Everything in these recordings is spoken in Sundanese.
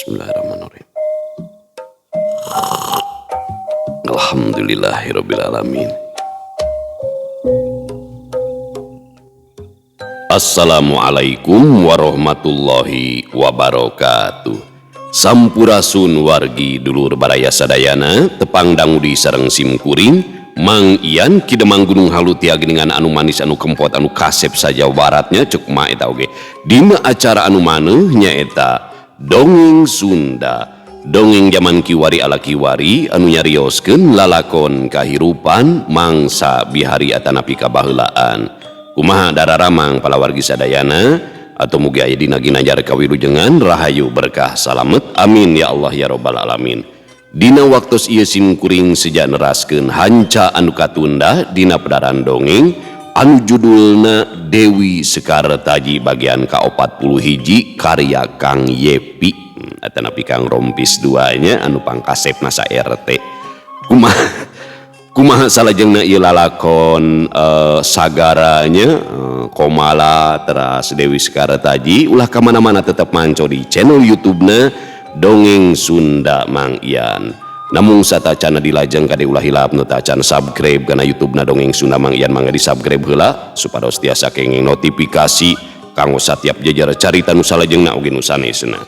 Bismillahirrahmanirrahim. Alhamdulillahirabbil alamin. Assalamualaikum warahmatullahi wabarakatuh. Sampurasun wargi dulur baraya sadayana, tepang dangudi sareng simkuring Mang Ian Ki Demang Gunung Halu tia geningan anu manis anu kempot anu kasep saja baratnya cek ma eta oge. Dina acara anu maneuh nyaeta Dongeng Sunda. Dongeng zaman kiwari ala kiwari anu nyarioskeun lalakon kahirupan mangsa bihari atanapi kabaheulaan. Kumaha dararamang palawargi sadayana atau mugi aya dina ginanjar kawilujengan rahayu berkah salamet amin ya Allah ya robbal alamin. Dina waktos ieu simkuring seja neraskeun hanca anu katunda dina pedaran dongeng anu judulna Dewi Sekartaji bagian ka-41 karya Kang Yepi atanapi Kang Rompis duanya anu pangkasepna sa RT. Kumaha salajengna ieu lalakon sagaranya Komala teras Dewi Sekartaji ulah ka mana-mana tetep manco di channel YouTube-na Dongeng Sunda Mang Ian. Namung satacana dilajeng kade ulah hilap nu tacan subscribe kana YouTube-na Dongeng Sunda Mang Ian mangga di-subscribe heula supados tiasa kenging notifikasi kanggo satiap jejer carita nu salajengna oge nu sanesna.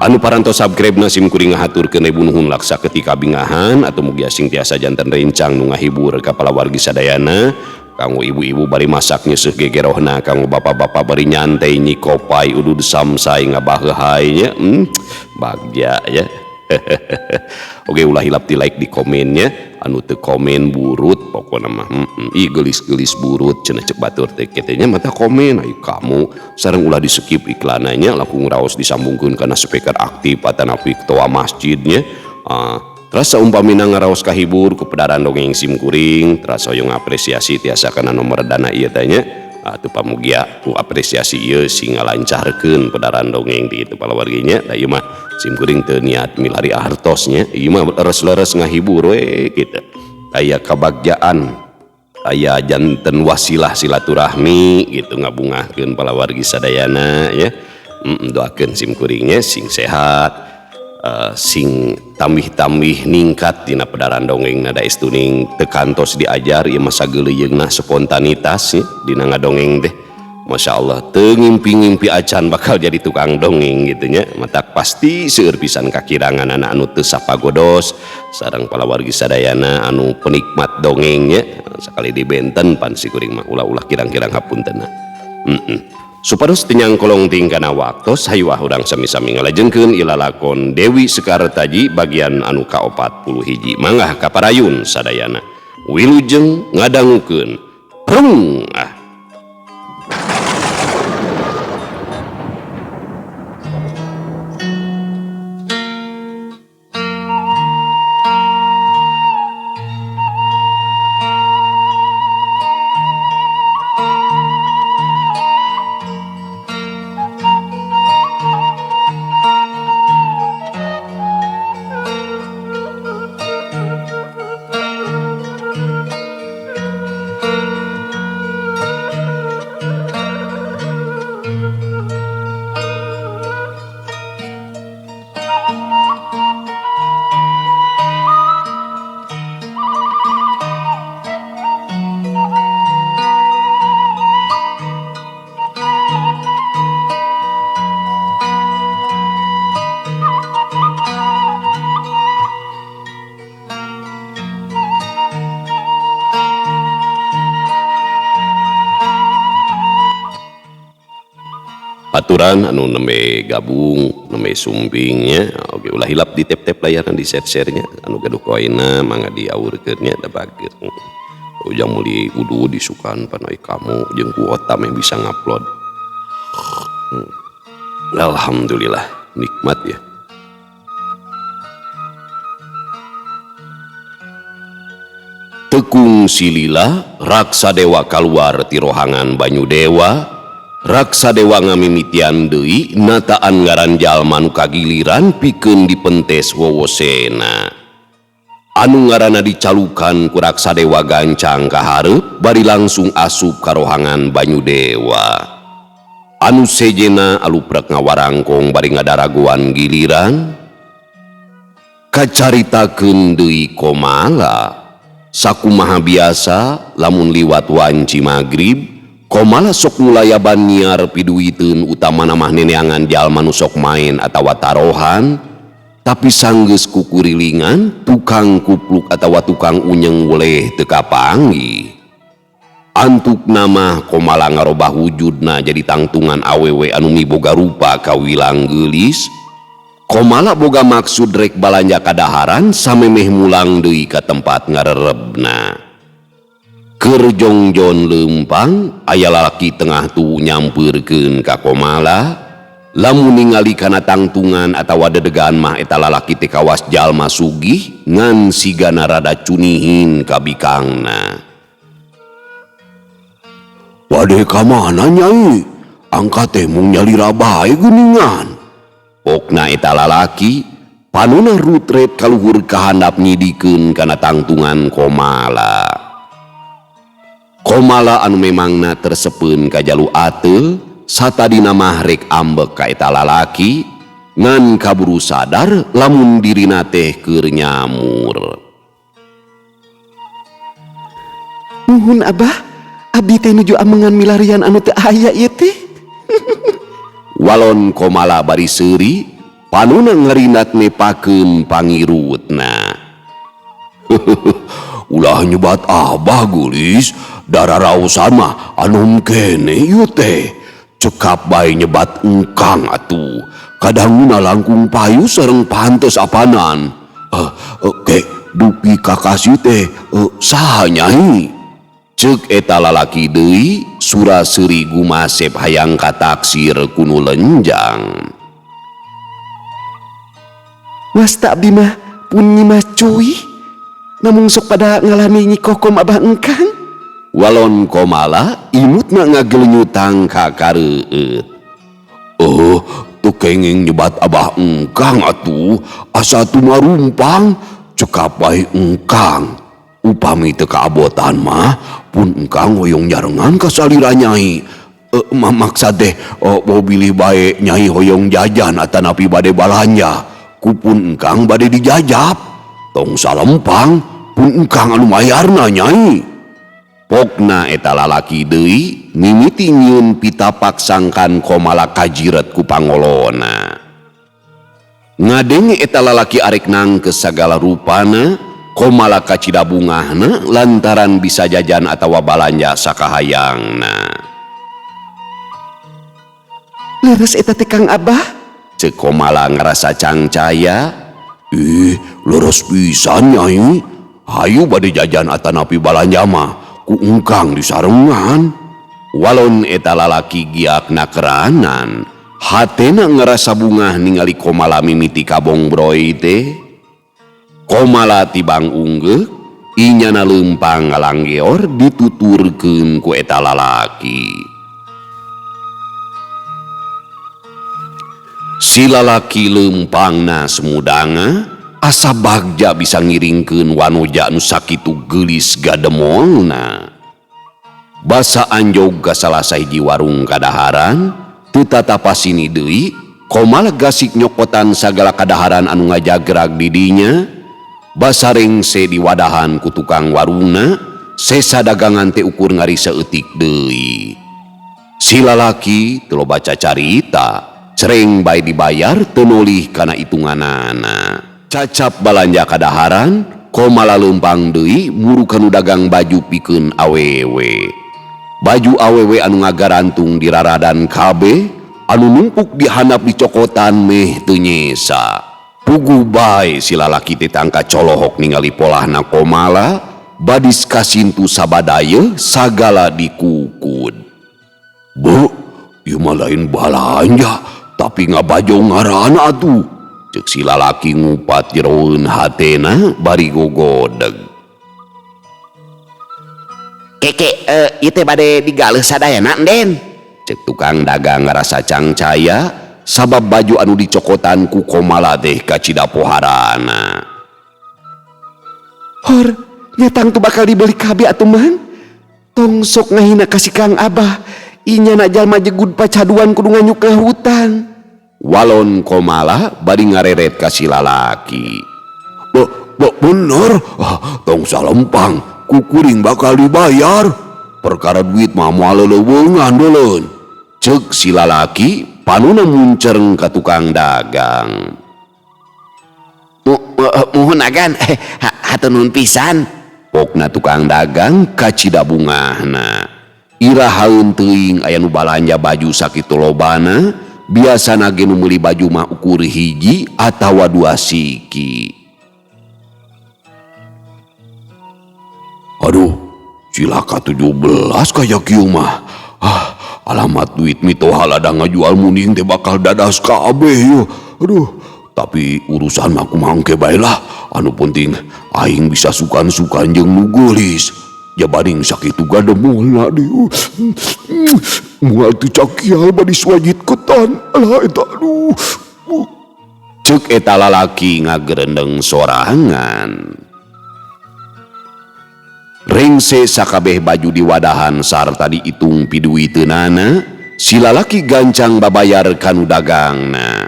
Anu parantos subscribe na sim kuring ngahaturkeun ribu nuhun laksa ketika bingahan atau mugi asing tiasa janten rencang nu ngahibur ka palawargi sadayana. Kanggo ibu-ibu bari masak nyeuseuk gegerohna, kanggo bapak-bapak bari nyantai nyikopai udud samsai ngabaheuhai nya, bagja ya. Oke ulah hilap di like di komennya, anu teu komen burut pokona mah, ih geulis-geulis burut cenah cek batur teh kitu nya mata komen ayo kamu sareng ulah di skip iklananya langkung raos disambungkeun kana speaker aktif atanapi ketua masjidnya. Terasa umpamina ngaraos kahibur ku pedaran dongeng sim kuring, terasa hoyong apresiasi tiasa kana nomor dana ieu teh nya. Atuh pamugia ku apresiasi ieu sing ngalancarkeun pedaran dongeng di itu palawargi nya. Da ieu mah sim kuring teu niat milari artos nya, ieu mah leres-leres ngahibur we kitu. Aya kabagjaan, aya janten wasilah silaturahmi gitu ngabungahkeun palawargi sadayana ya. Doakeun sim kuringnya sing sehat. Sing tambih-tambih ningkat dina pedaran dongeng nada estuning teu kantos diajar ieu mah sageuleuyeungna spontanitas ya dina ngadongeng teh. Masya Allah teu ngimpi-ngimpi acan bakal jadi tukang dongeng gitu nya, matak pasti seueur pisan kakirangan anu teu sapagodos sareng palawargi sadayana anu penikmat dongengnya sakali dibenten pan si kuring mah ulah-ulah kirang-kirang hapuntenna. Supados teu nyangkolong ting kana waktos hayu ah urang sami-sami ngalajengkeun ilalakon Dewi Sekartaji bagian anu ka-41. Mangga kaparayun sadayana. Wilujeng ngadangukeun. Prung ah. Aturan anu nembe gabung nembe sumpingnya oke ulah hilap di tap-tap layaran di share-sharenya anu gaduh koinna mangga diaurkeun nya da bager ujang meuli udu disukan panoi kamu jeung kuota meh bisa ngupload. Alhamdulillah nikmat ya. Tekung silila raksa dewa kaluar ti rohangan banyu dewa. Raksa dewa ngamimitian deui nataan ngaran jalma nu kagiliran pikeun dipentes wowosena. Anu ngaranna dicalukan ku raksa dewa gancang ka hareup bari langsung asup ka rohangan banyu dewa. Anu sejena aluprek ngawarangkong bari ngadaragoan giliran. Kacaritakeun deui Komala. Sakumaha biasa lamun liwat wanci magrib, Komala sok ngulayaban nyiar piduiteun utamana mah neneangan jalma nu sok main atawa tarohan, tapi sanggeus kukurilingan tukang kupluk atawa tukang unyeng weleh teu kapanggih. Antukna mah Komala ngarobah wujudna jadi tangtungan awewe anu miboga rupa kawilang geulis. Komala boga maksud rek balanja kadaharan samemeh mulang deui ka tempat ngarerebna. Keur jongjon leumpang aya lalaki tengah tuh nyampeurkeun ka Komala. Lamun ningali kana tangtungan atawa dedegan mah eta lalaki teh kawas jalma sugih ngan sigana rada cunihin ka bikangna. Bade ka mana nyai? Angka teh mung nyalira bae geuningan. Pokna eta lalaki panona rutret kaluhur kahandap nyidikeun kana tangtungan Komala. Komala anu memangna tersepeun ka jalu ateul satadina mah rek ambek ka eta lalaki ngan kaburu sadar lamun dirina teh keur nyamur. Nuhun Abah, abdi teh nuju amengan milarian anu teu aya ieu teh. Walon Komala bari seuri, panona ngarinat nepakeun pangirutna. Ulah nyebat Abah geulis, dararaosan mah anom kene ieu teh. Cekap bae nyebat engkang atuh. Kadanguna langkung payu sareng pantes apanan. Ke dupi kakasih teh saha nyai? Ceuk eta lalaki deui sura seuri gumasep hayang kataksir kunu lenjang. Wasta abdi mah pun Nyimas Cuy. Namung sok pada ngalami Nyi Kokom Abah engkang. Walon Komala imutna ngagelenyutang ka kareueut. Oh, teu kenging nyebat Abah engkang atuh, asa tumarumpang cekap bae engkang. Upami teu kaabotan mah pun engkang hoyong nyarengan ka salira nyai. Maksa teh bau bilih bae nyai hoyong jajan atanapi bade balanja, kupun engkang bade dijajab. Tong salempang pun engkang anu mayarna nyai. Pokna eta lalaki deui mimiti nyieun pitapak sangkan Komala kajiret ku pangolona. Ngadenge eta lalaki arek nangkeus sagala rupana, Komala kacida bungahna lantaran bisa jajan atawa balanja sakahayangna. Leres eta teh Kang Abah? Ceuk Komala ngarasa cangcaya. Ih, leres pisan nyai. Hayu bade jajan atanapi balanja mah ku engkang disarengan. Walon eta lalaki giak nakeranan, hatena ngerasa bungah ningali Komala mimiti kabongbroy teh. Komala tibang unggeuk, inyana leumpang ngalanggeor dituturkeun ku eta lalaki. Si lalaki leumpangna semudanga, asa bagja bisa ngiringkeun wanoja nu sakitu geulis gademolna. Basa anjog ka salah sahiji warung kadaharan, teu tatapasini deui, Komala gasik nyokotan sagala kadaharan anu ngajagrag di dinya. Basa rengse diwadahan ku tukang warungna, sesa dagangan teh ukur ngari saeutik deui. Si lalaki teu loba cacarita, cereng bae dibayar teu nolih kana hitunganana. Cacap balanja kadaharan, Komala leumpang deui muru kanu dagang baju pikeun awewe. Baju awewe anu ngagarantung di raradan kabeh, anu numpuk dihandap dicokotan meh teu nyesa. Puguh bae si lalaki teh tangka colohok ningali polahna Komala, badis kasintu sabadaye sagala dikukud. Bu, ieu mah lain balanja, tapi ngabajo ngaranna atuh. Ceuk si lalaki ngupat jeroeun hatena bari gogodeg. Keke, ieu teh bade digaleuh sadayana Enden. Ceuk tukang dagang ngarasa cangcaya sabab baju anu dicokotan ku Komala teh kacida poharana. Hor, nyatang tu bakal dibeli kabeh atuh mang. Tong sok ngahina ka si Kang Abah. Inya nak jalma jegud pacaduan kudu nganyuk ngahutang. Walon Komala bari ngareret ka si lalaki. Bener, tong salempang, ku kuring bakal dibayar. Perkara duit mah moal leuweungan deuleun. Ceuk si lalaki panuna muncereng ka tukang dagang. Muhun agan, hatur nuhun pisan. Pokna tukang dagang kacida bungahna. Irahaeun teuing aya nu balanja baju sakitu lobana, biasana ge nu meuli baju mah ukur hiji atawa dua siki. Aduh, cilaka 17 kaya kieu mah. Ah, alamat duit mitoha ladang ngajual munding teh bakal dadas kabeh yeuh. Aduh, tapi urusan mah kumaha engke bae lah. Anu penting aing bisa sukan-sukan jeung nu geulis. Jabaning sakitu gademulna dieu. Moal teu cakial bari suwajit ketan. Alah eta aduh. Ceuk eta lalaki ngagerendeng sorangan. Rengse sakabeh baju diwadahan sarta diitung piduiteunana, si lalaki gancang babayar kanu dagangna.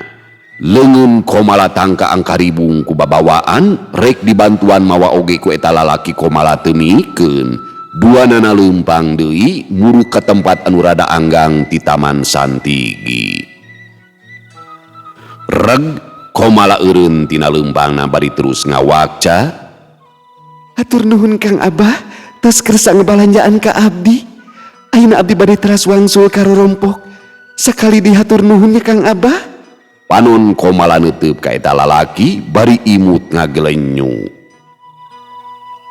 Leungeun Komala tangka angkaribung ku babawaan, rek dibantuan mawa oge ku eta lalaki Komala teu mikeun. Duanana leumpang deui muruk ka tempat anu rada anggang ti Taman Santigi. Reg Komala eureun tina leumpangna bari terus ngawakca. Hatur nuhun Kang Abah, tos kersa ngebalanjaan ka abdi. Ayeuna abdi bade teras wangsul ka rorompok. Sakali dihatur nuhunnya Kang Abah. Panon Komala neuteub ka eta lalaki bari imut ngagelenyu.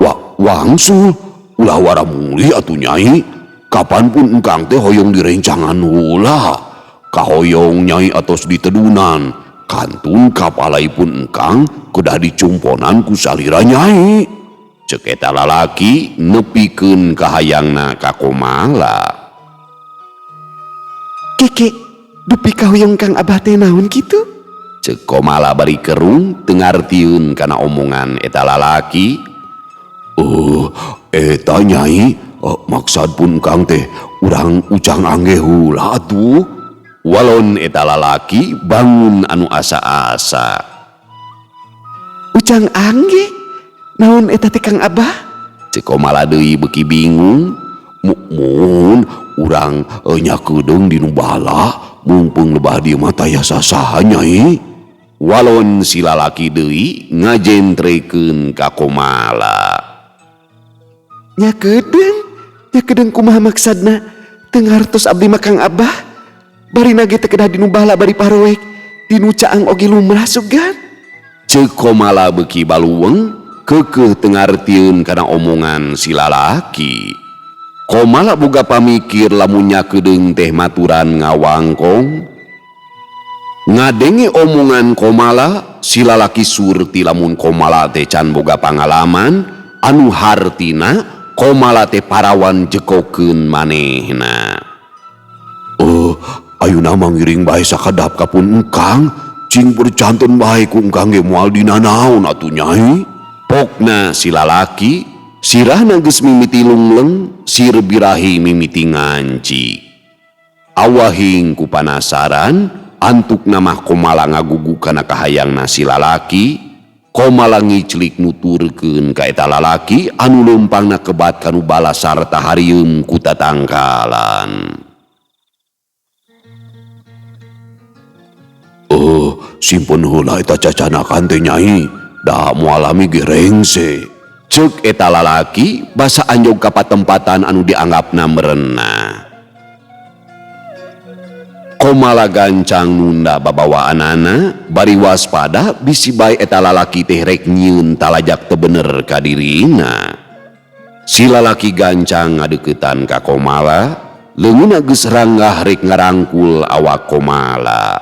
Wah, wangsul ulah wara mulih atuh nyai. Kapanpun engkang teh hoyong direncangan heula. Kahoyong nyai atos ditedunan. Kantun kapalaipun engkang kedah dicumponan ku salira nyai. Ceuk eta lalaki nepikeun kahayangna ka Komala. Keke, dupi kahoyong Kang Abah teh naon kitu? Ceuk Komala bari kerung teu ngartieun kana omongan eta lalaki. Oh, eta nyai, maksad pun Kang teh urang ucang angge heula atuh. Walon eta lalaki bangun anu asa-asa. Ucang angge? Naon eta teh Kang Abah? Ceuk Komala deui beuki bingung. Mun urang nyakedeung di nu bala, mumpung lebah dieu mah taya sasaha nyai. Walon si lalaki deui ngajentrekeun ka Komala. Nyakedeung? Nyakedeung kumaha maksadna? Teu ngartos abdi mah Kang Abah. Bari nage teu kedah di nu bala bari paroek, di nu caang oge lumrah sugan. Ceuk Komala beuki baluweung, keukeuh teu ngartieun kana omongan si lalaki. Komala boga pamikir lamun nyakedeung teh maturan ngawangkong. Ngadenge omongan Komala, si lalaki surti lamun Komala teh can boga pangalaman, anu hartina Komala teh parawan jekokeun manehna. Oh, ayeuna mah ngiring bae sakadap ka pun engkang, cing percanten bae ku engkang ge moal dina naon atuh nyai. Pokna si lalaki, sirahna geus mimiti lungleng, sir birahi mimiti nganci. Awahing ku panasaran, antukna mah Komala ngagugu kana kahayangna si lalaki. Komala ngiclik nuturkeun ka eta lalaki anu leumpangna kebat kanu bala sarta harieum ku tatangkalan. Oh, simpen heula eta cacanakan teh nyai. Da moal lami ge rengse. Ceuk eta lalaki basa anjog ka patempatan anu dianggapna merenah. Komala gancang nunda babawaanana bari waspada bisi bae eta lalaki teh rek nyieun talajak teu bener ka dirina. Si lalaki gancang ngadeuketan ka Komala, leungeunna geus ranggah rek ngarangkul awak Komala.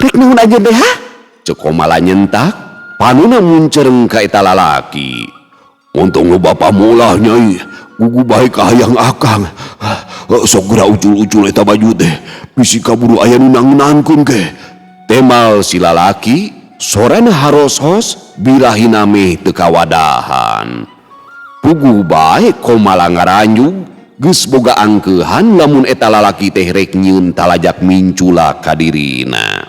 Rek naon anjeun teh ha? Ceuk Komala nyentak, panuna muncereng ka eta lalaki. Untung lu bapa mulah nyai, gugu bae kahayang akang. Sok geura ucul-ucul eta baju teh, bisi kaburu aya nu nangnankeun ke. Temal si lalaki, sorana harosos, birahina meh teu kawadahan. Puguh bae Komala ngaranjug, Geus boga angkeuhan lamun eta lalaki teh rek nyieun talajak mincula ka dirina.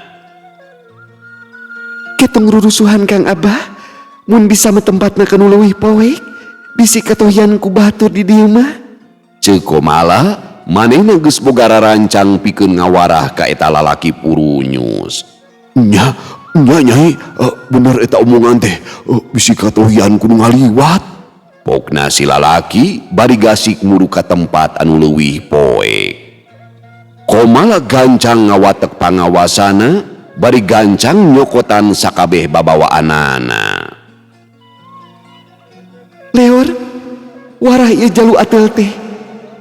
Ketong rurusuhan Kang Abah, mun bisa mah tempatna kanu leuwih poek, bisi katohian ku batur di dieu mah. Ceuk Komala, manehna geus boga rarancang pikeun ngawarah ka eta lalaki purunyus. Nya, nya nyai, bener eta omongan teh, bisi katohian ku nu ngaliwat. Pokna si lalaki bari gasik muru ka tempat anu leuwih poek. Komala gancang ngawatek pangawasana bari gancang nyokotan sakabeh babawaanana. Leor, warah ieu jalu ateul teh,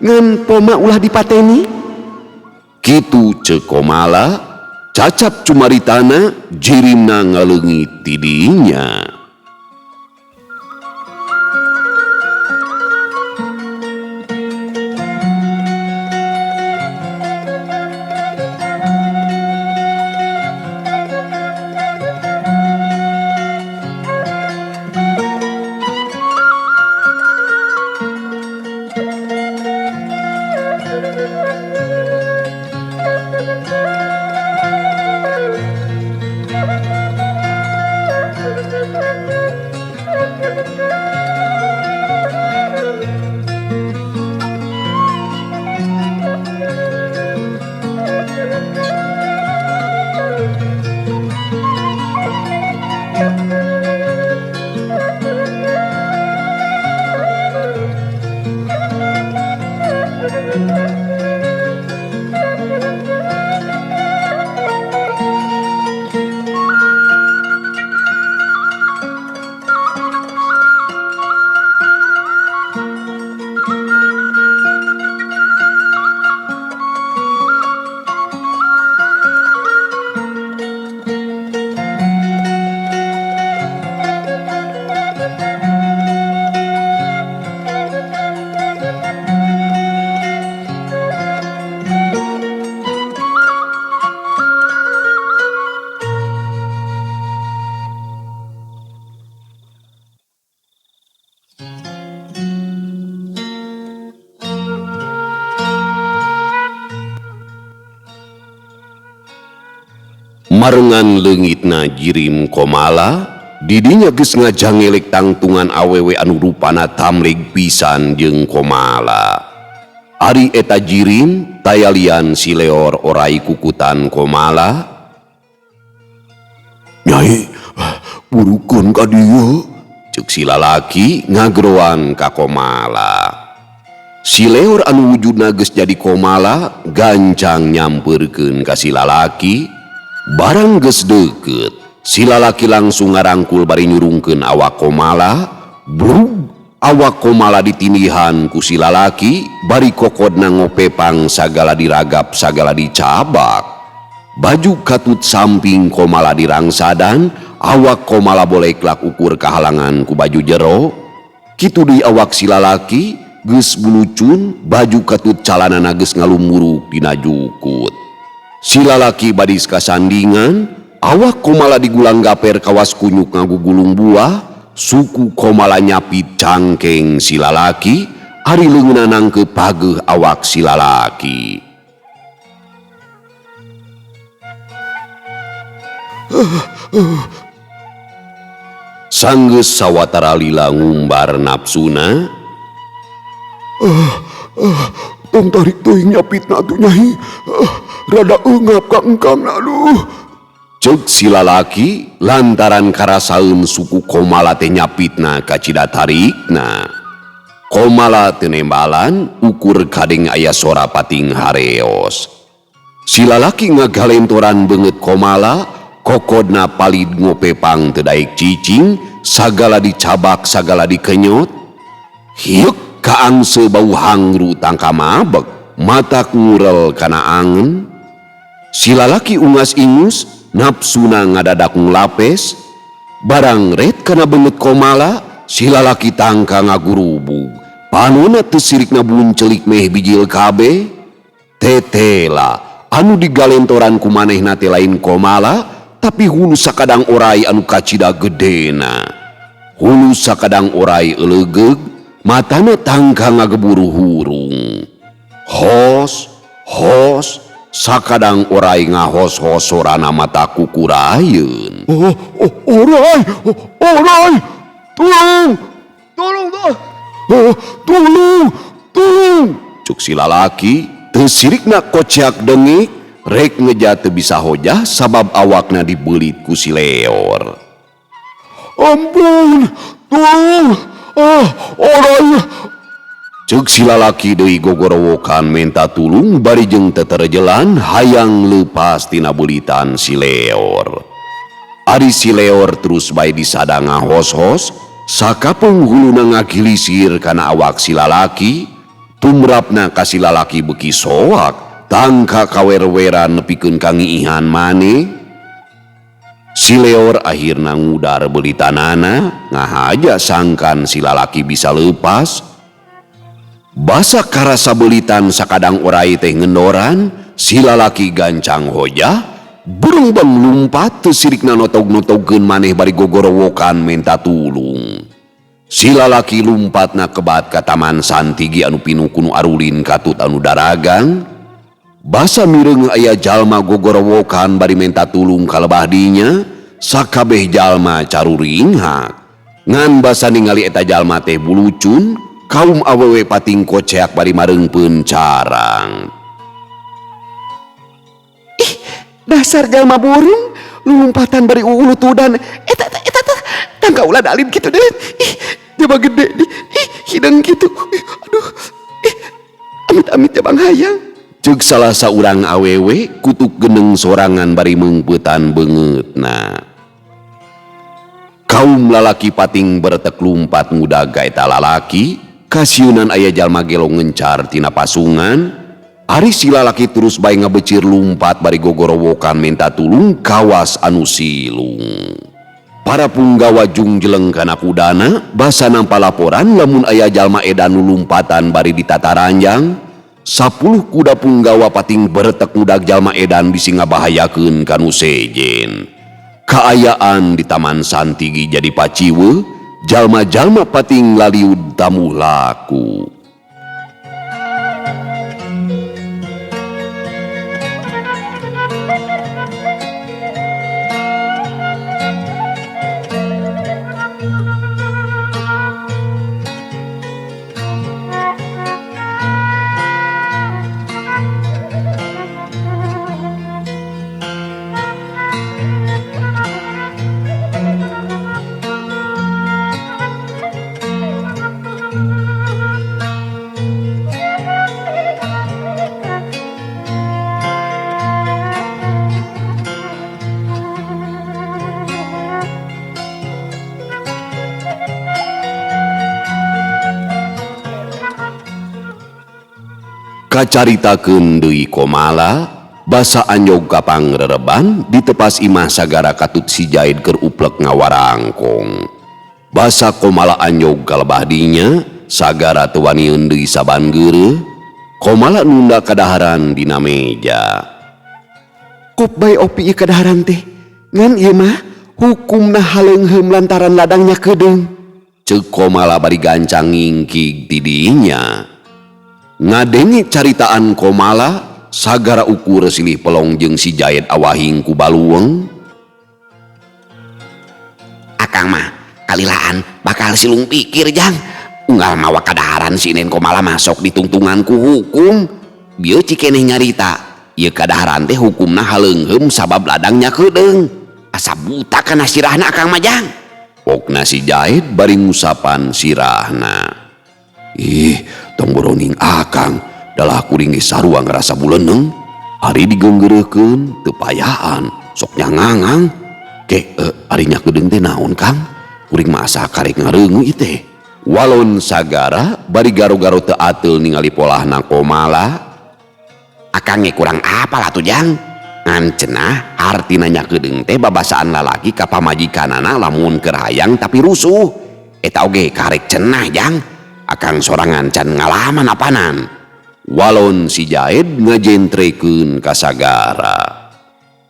ngan poma ulah dipateni. Kitu ceuk Komala, cacap cumaritana jirimna ngaleungit ti dinya. Marengan leungitna jirim Komala, didinya geus ngajangelek tangtungan awewe anu rupana tamlig pisan jeung Komala. Ari eta jirim tayalian si Leor orai kukutan Komala. Nyai, burukeun ka dieu, ceuk si lalaki ngageroan ka Komala. Si Leor anu wujudna geus jadi Komala gancang nyampeurkeun ka si lalaki. Barang geus deukeut, si lalaki langsung ngarangkul bari nyurungkeun awak Komala. Brug, awak Komala ditindihan ku si lalaki bari kokodna ngopepang sagala diragap sagala dicabak. Baju katut samping Komala dirangsadan, awak Komala boleklak ukur kahalangan ku baju jero. Kitu deui awak si lalaki geus bulucun, baju katut calanana geus ngalumuruk dina jukut. Si lalaki badis kasandingan, awak Komala digulang gaper kawas kunyuk ngagugulung buah, suku Komala nyapit cangkeng si lalaki, ari leungeunna nangkeup pageuh awak si lalaki. Sanggeus sawatara lila ngumbar nafsuna. Tong tarik teuing nyapitna atuh nyai. Rada eungap ka engkang aduh. Ceuk si lalaki lantaran karasaeun suku Komala teh nyapitna kacida tarikna. Komala teu nembalan ukur kadeng aya sora pating hareos. Si lalaki ngagalentoran beungeut Komala, kokodna palid ngopepang teu daek cicing, sagala dicabak sagala dikenyot. Hiuk kaangse bau hangru tangka mabek, mata ngurel kana angen. Si lalaki ungas-ingus, nafsuna ngadadak nglapes, barang ret kana beungeut Komala, si lalaki tangka ngagurubug. Panona teu sirikna buncelik meh bijil kabeh. Tetela anu digalentoran ku manehna teh lain Komala, tapi hulu sakadang orai anu kacida gedena. Hulu sakadang orai eulegeug, Matana tangka ngageburu hurung. Hos, hos, sakadang orai ngahos-hos sorana mata kukurayeun. Oh, oh, orai, oh, orai, tolong, tolong, oh, tolong, tolong. Cuk si lalaki, teu sirikna kociak dengik, rek ngeja teu bisa hojah sabab awakna dibeulit ku si Leor. Ampun, tolong, ah, orai. Ceuk si lalaki deui gogorowokan menta tulung bari jeung teterejelan hayang leupas tina beulitan si Leor. Ari si Leor terus bae disada ngahos-hos, sakapeung huluna ngagilisir kana awak si lalaki, tumrapna ka si lalaki beuki soak, tangka kawer-weran nepikeun ka ngiihan maneh. Si Leor akhirna ngudar beulitanana, ngahaja sangkan si lalaki bisa leupas. Basa karasa beulitan sakadang orai teh ngendoran, si lalaki gancang hojah, berungbeng lumpat teu sirikna notog-notogkeun maneh bari gogorowokan menta tulung. Si lalaki lumpatna kebat ka Taman Santigi anu pinuh kunu arulin katut anu daragang. Basa mireung aya jalma gogorowokan bari menta tulung ka lebah dinya, sakabeh jalma caruringhak. Ngan basa ningali eta jalma teh bulucun, kaum awewe pating koceak bari mareungpeun carang. Ih, dasar jalma burung, lumpatan bari uulutudan. Eta eta eta eta, tangka ulah dalin kitu deh. Ih, jaba gede di. Ih, hidung kitu. Ih, aduh. Ih, amit-amit jabang hayang. Ceuk salah saurang awewe kutuk geneng sorangan bari meungpeutan beungeutna. Kaum lalaki pating beretek lumpat ngudag ka eta lalaki, kasieunan aya jalma gelo ngencar tina pasungan. Ari si lalaki terus bae ngabecir lumpat bari gogorowokan menta tulung kawas anu silung. Para punggawa jungjeleng kana kudana basa nampa laporan lamun aya jalma edan nu lumpatan bari ditataranjang. 10 kuda punggawa pating beretek ngudag jalma edan bisi ngabahayakeun ka nu sejen. Kaayaan di Taman Santigi jadi paciweuh, jalma-jalma pating laliud tamu laku. Kacaritakeun deui Komala, basa anjog ka pangrereban ditepas imah sagara katut si Jaid keur uplek ngawarangkong. Basa Komala anjog ka lebah dinya, sagara teu waniun deui saban geureuh. Komala nunda kadaharan dina meja. Kop bae opi ieu kadaharan teh, ngan ieu mah hukumna haleungheum lantaran ladangnya keudeung. Ceuk Komala bari gancang ngingkig ti dinya. Ngadenge caritaan Komala, sagara ukur silih pelong jeung si Jaid awahing ku baluweung. Akang mah kalilaan bakal silung pikir jang. Unggal mawa kadaharan si Nen Komala masuk ditungtungan ku hukum. Bieu cikeneh nyarita, ieu kadaharan teh hukumna haleungheum sabab ladangnya keudeung. Asa buta kana sirahna akang mah jang. Pokna si Jaid bari ngusapan sirahna. Ih, tong boroning akang, dalah kuring ge sarua ngarasa buleuneng. Ari digeunggeureukeun teu payaan, sok nyangangang. Ke, ari nya keudeung teh naon Kang? Kuring mah asa karek ngareungu ieu teh. Walon sagara bari garo-garo teu ateul ningali polahna Komala. Akang ge kurang apal atuh jang. Ngan cenah hartina nya keudeung teh babasaan lalaki ka pamajikanana lamun keur hayang tapi rusuh. Eta oge karek cenah jang. Akang sorangan can ngalaman apanan. Walon si Jaid ngajentrekeun ka sagara.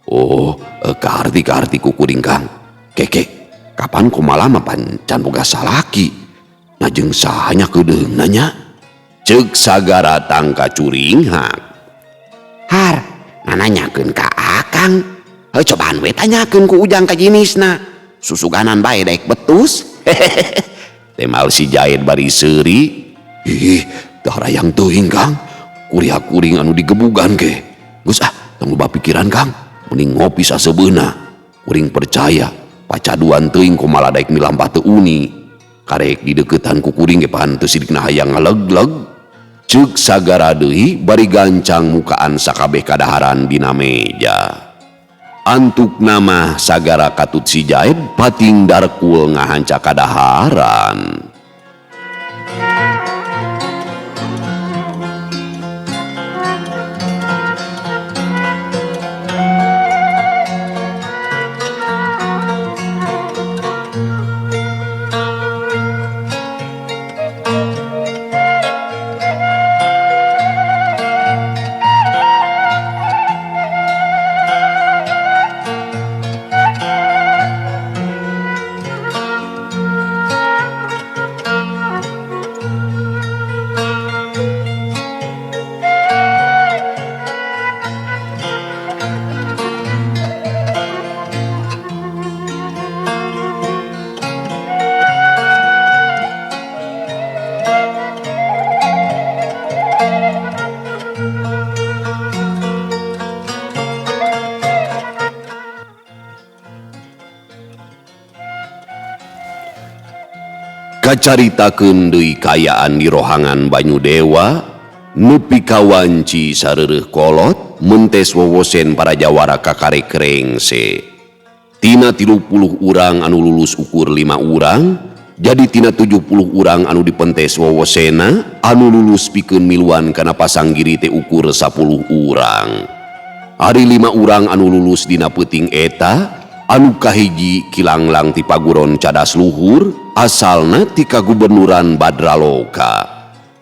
Oh, kaharti-kaharti ku kuring Kang. Keke, kapan Komala mah pan can boga salaki? Nya jeung saha nya keudeungna nya? Ceuk Sagara tangka curinghak. Har, nanyakeun ka Akang. Heuh cobaan we tanyakeun ku Ujang ka jinisna. Susuganan bae daek betus. Temal si Jaid bari seuri. Ih, tah rayang teuing Kang. Kuria kuring anu digebugan ge. Geus ah, tong loba pikiran Kang. Mending ngopi sasebeuna. Kuring percaya pacaduan teuing kumaha daek milampah teu uni. Karek dideukeutan ku kuring ge pan teu sidikna hayang ngalegleg. Ceuk Sagara deui bari gancang mukaan sakabeh kadaharan dina meja. Antukna mah Sagara katut si Jaid pating darkul ngahanca kadaharan. Kacaritakeun deui kaayaan di rohangan Banyu Dewa nepi ka wanci sareureun kolot mentes wowosen para jawara kakarek rengse. Tina 30 urang anu lulus ukur 5 urang, jadi tina 70 urang anu dipentes wowosena anu lulus pikeun miluan kana pasanggiri teh ukur 10 urang. Ari 5 urang anu lulus dina peuting eta anu kahiji Kilanglang ti Paguron Cadas Luhur asalna ti Kagubernuran Badraloka.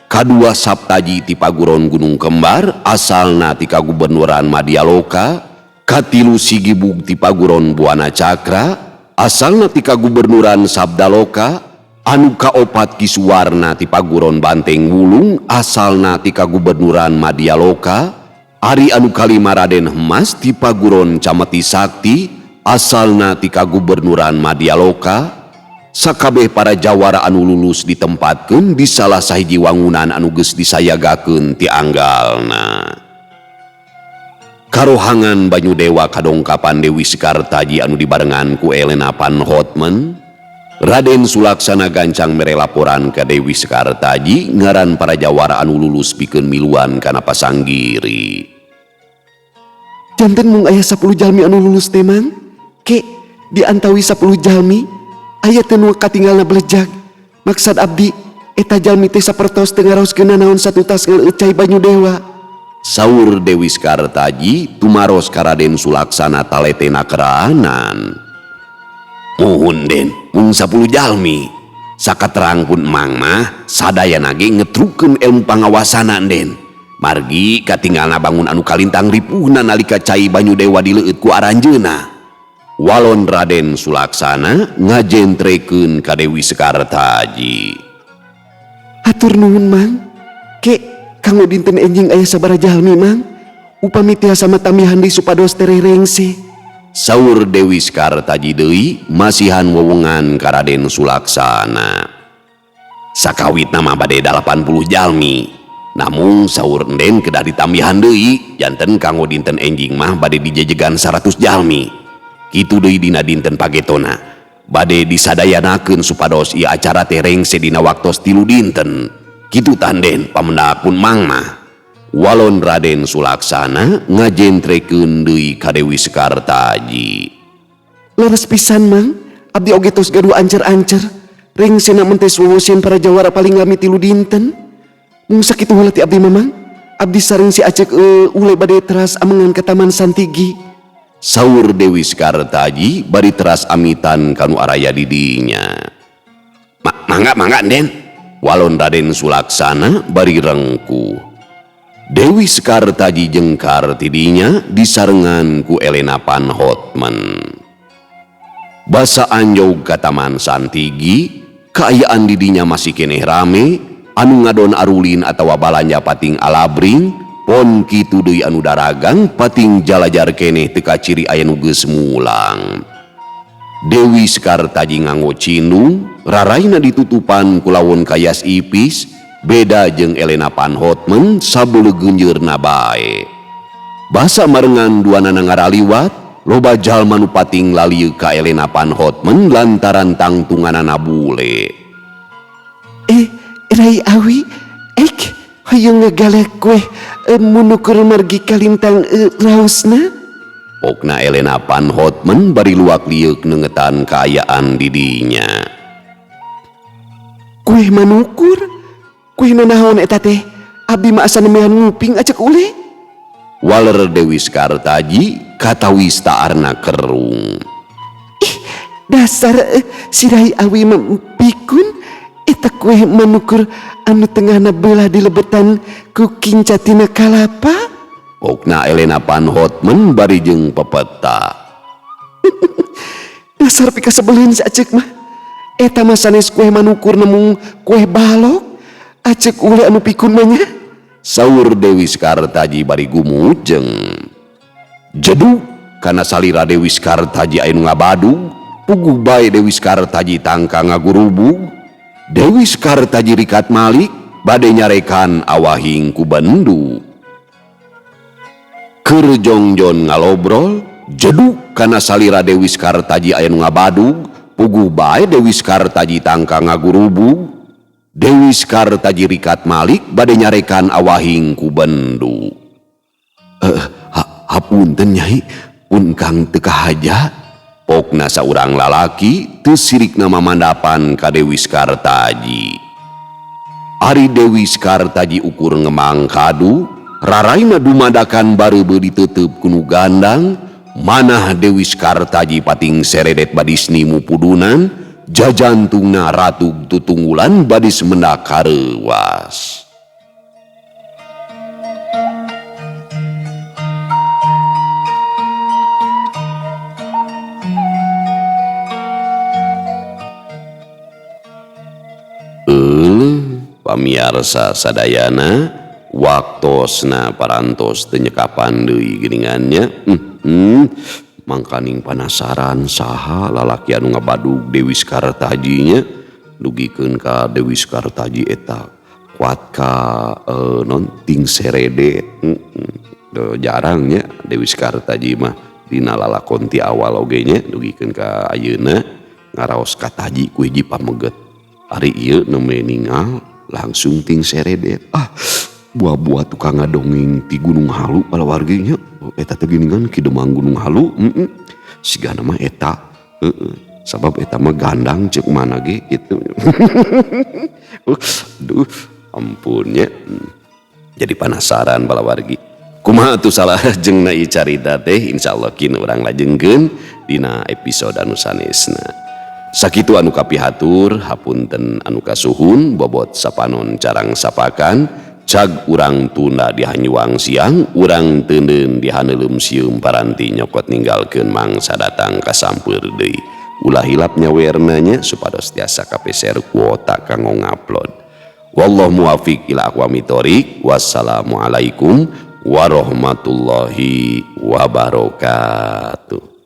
Kadua Saptaji ti Paguron Gunung Kembar asalna ti Kagubernuran Madyaloka. Katilu Sigibug ti Paguron Buana Cakra asalna ti Kagubernuran Sabdaloka. Anu kaopat Kisuwarna ti Paguron Banteng Wulung asalna ti Kagubernuran Madyaloka. Ari anu kalima Raden Emas ti Paguron Cameti Sakti asalna ti Kagubernuran Madyaloka. Sakabeh para jawara anu lulus ditempatkeun di salah sahiji wangunan anu geus disayagakeun ti anggalna. Karohangan Banyu Dewa kadongkapan Dewi Sekartaji anu dibarengan ku Elena Van Hotman. Raden Sulaksana gancang mere laporan ka Dewi Sekartaji ngaran para jawara anu lulus pikeun miluan kana pasanggiri. Janten mung aya 10 jalmi anu lulus teh Mang. Ke diantawi 10 jalmi aya teu nu katinggalna belejag. Maksad abdi eta jalmi teh sapertos teu ngaraoskeun naon satutas ngaleueut cai Banyu Dewa. Saur Dewi Sekartaji tumaros ka Raden Sulaksana taletena keraanan. Muhun Den, mung 10 jalmi. Sakaterang pun emang mah sadayana ge ngetrukeun ilmu pangawasana Den. Margi katinggalna bangun anu kalintang ripuhna nalika cai Banyu Dewa dileueut ku aranjeuna. Walon Raden Sulaksana ngajentrekeun ka Dewi Sekartaji. Hatur nuhun Mang. Ke kanggo dinten enjing aya sabaraha jalmi Mang? Upami tiasa matamihan deui supados tereh rengse. Saur Dewi Sekartaji deui masihan wewengan ka Raden Sulaksana. Sakawitna mah bade 80 jalmi. Namung saur Enden kedah ditambihan deui janten kanggo dinten enjing mah bade dijejegan 100 jalmi. Kitu deui dina dinten pagetona bade disadayanakeun supados ieu acara teh rengse dina waktos 3 dinten. Kitu tanden pamendak pun Mang mah. Walon Raden Sulaksana ngajentrekeun deui ka Dewi Sekartaji. Leres pisan Mang, abdi oge tos gaduh ancer-ancer. Rengsena mentes wowosen para jawara paling lami 3 dinten. Mung sakitu heula ti abdi Mamang. Abdi sareng si Acek ule bade teras amengan ka Taman Santigi. Saur Dewi Sekartaji bari teras amitan kanu araya di dinya. Mangga mangga Den. Walon Raden Sulaksana bari rengkuh. Dewi Sekartaji jengkar tidinya disarengan ku Elena Van Hotman. Basa anjog ka Taman Santigi, Kaayaan di dinya masih keneh rame, anu ngadon arulin atawa balanja pating alabring, pon kitu deui anu daragang pating jalajar keneh teu kaciri aya nu geus mulang. Dewi Sekartaji nganggo cindung, raraina ditutupan ku lawon kayas ipis, beda jeung Elena Van Hotman sabeuleuh geunjeurna bae. Basa marengan duanana ngaraliwat, loba jalma nu pating lalieuk ka Elena Van Hotman lantaran tangtunganana bule. Rai Awi, ek hoyong ngagalek kue munukur margi kalintang raosna. Pokna Elena Van Hotman bari luak lieuk nengetan kaayaan di dinya. Kue manukur? Kue nanaon eta teh? Abdi mah asa nemean nguping acek ule. Waler Dewi Sekartaji katawis taarna kerung. Ih, dasar si Rai Awi mah pikun eta kue manukur anu tengahna belah dilebetan ku kincatina kalapa. Pokna Elena Van Hotman bari jeung pepeta. Dasar pikasebeleun si Acek mah. Eta mah sanes kue manukur nemung kue balok. Acek ule anu pikun mah nya. Saur Dewi Sekartaji bari gumujeng. Jedug kana salira Dewi Sekartaji aya nu ngabadug, puguh bae Dewi Sekartaji tangka ngagurubug. Dewi Sekartaji rikat malik bade nyarekan awahing ku bendu. Keur jongjon ngalobrol, jedug kana salira Dewi Sekartaji aya nu ngabadug, puguh bae Dewi Sekartaji tangka ngagurubug. Dewi Sekartaji rikat malik bade nyarekan awahing ku bendu. Hapunten Nyai, pun kang teu kahaja. Pokna saurang lalaki teu sirikna mamandapan ka Dewi Sekartaji. Ari Dewi Sekartaji ukur ngemang kadu, raraina dumadakan bareubeuh diteuteup ku nu gandang, manah Dewi Sekartaji pating seredet badis nimu pudunan, jajantungna ratug tutunggulan badis mendak kareuwas. Pamiarsa sadayana, waktosna parantos teu nyekapan deui geuningannya. Mangkaning panasaran saha lalaki anu ngabadug Dewi Sekartaji nya, dugikeun ka Dewi Sekartaji eta kuat ka non ting seredet. Jarang nya Dewi Sekartaji mah dina lalakon ti awal oge nya dugikeun ka ayeuna ngaraos kataji ku hiji pameget. Ari ieu nembe ningal langsung ting seredet. Ah, buah-buah tukang ngadongeng ti Gunung Halu palawargi nya. Eta teh geuningan Ki Demang Gunung Halu. Sigana mah eta. Sabab eta mah gandang ceuk mana ge kitu. Duh, ampun nya. Jadi penasaran palawargi. Kumaha atuh salah jengna ieu carita teh, insyaallah kin urang lajengkeun dina episode anu sanesna. Sakitu anu kapihatur, hapunten anu kasuhun, bobot sapanon carang sapakan, cag urang tunda di hanyuang siang, urang teuneun di haneuleum sieum paranti nyokot ninggalkeun mangsa datang kasampeur deui. Ulah hilap nyawerna nya supados tiasa kapeser kuota kanggo ngupload. Wallahu muwafiq ila aqwamit thoriq. Wassalamualaikum warahmatullahi wabarakatuh.